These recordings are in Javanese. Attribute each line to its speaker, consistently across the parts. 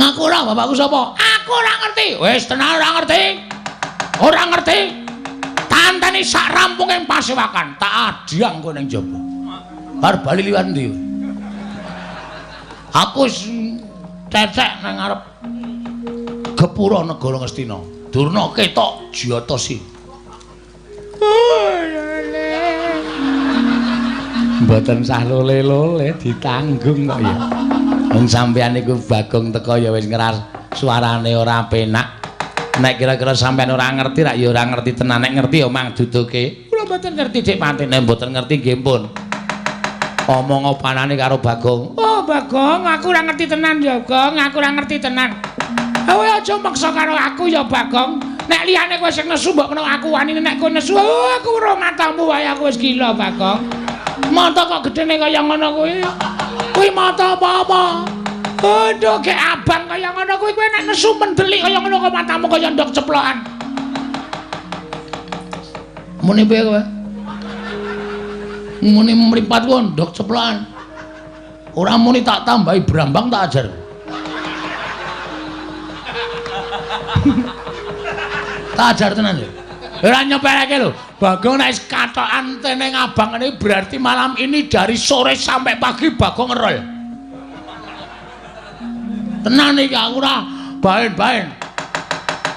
Speaker 1: Ngaku ora bapakku sapa? Aku ora ngerti. Wis tenan ora ngerti. Ora ngerti. Tantani sak rampunging pasewakan, tak adhyang kowe ning jaba. Bar bali liwat ndi? Aku wis cecek nang ngarep gepura negara Ngastina. Durna ketok jatosi. Mboten sah lole-lole ditanggung kok ya. Wong sampeyan niku Bagong teko ya wis ngeras suarane ora penak. Nek kira-kira sampeyan ora ngerti rak ya ora ngerti tenan, nek ngerti ya mang duduke. Kula mboten ngerti Dik Patine, mboten ngerti nggih pun. Omong opanane karo Bagong. Oh Bagong, aku ora ngerti tenan ya, Gong, aku ora ngerti tenan. Kowe aja maksa karo aku ya, Bagong. Nek liyane kowe sing nesu mbok kena aku wanine, nek kowe nesu, oh, aku ora matamu wae aku wis gila, Bagong. Mata kok gedene kaya ngono kuwi. Kuwi mata apa-apa? Aduh, gek abang kaya ngono kuwi, kowe nek nesu mendelik kaya ngono kok matamu kaya ndok ceplokan. Muni piye kowe? Muni mripatku ndok ceplokan. Ora muni tak tambahi brambang tak ajar. Tak ajar tenan ya. Ora nyepeleke lho. Bagong nek wis katokan teneng abang ini berarti malam ini dari sore sampai pagi Bagong ngerol. Tenan iki aku ora baen-baen.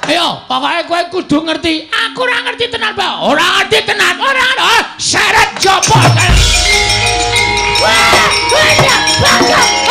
Speaker 1: Ayo, pokoke kowe kudu ngerti. Aku ora ngerti tenan, Pak. Ora ngerti tenan. Ora ngerti. Seret jopo. Wah, wah, Bagong.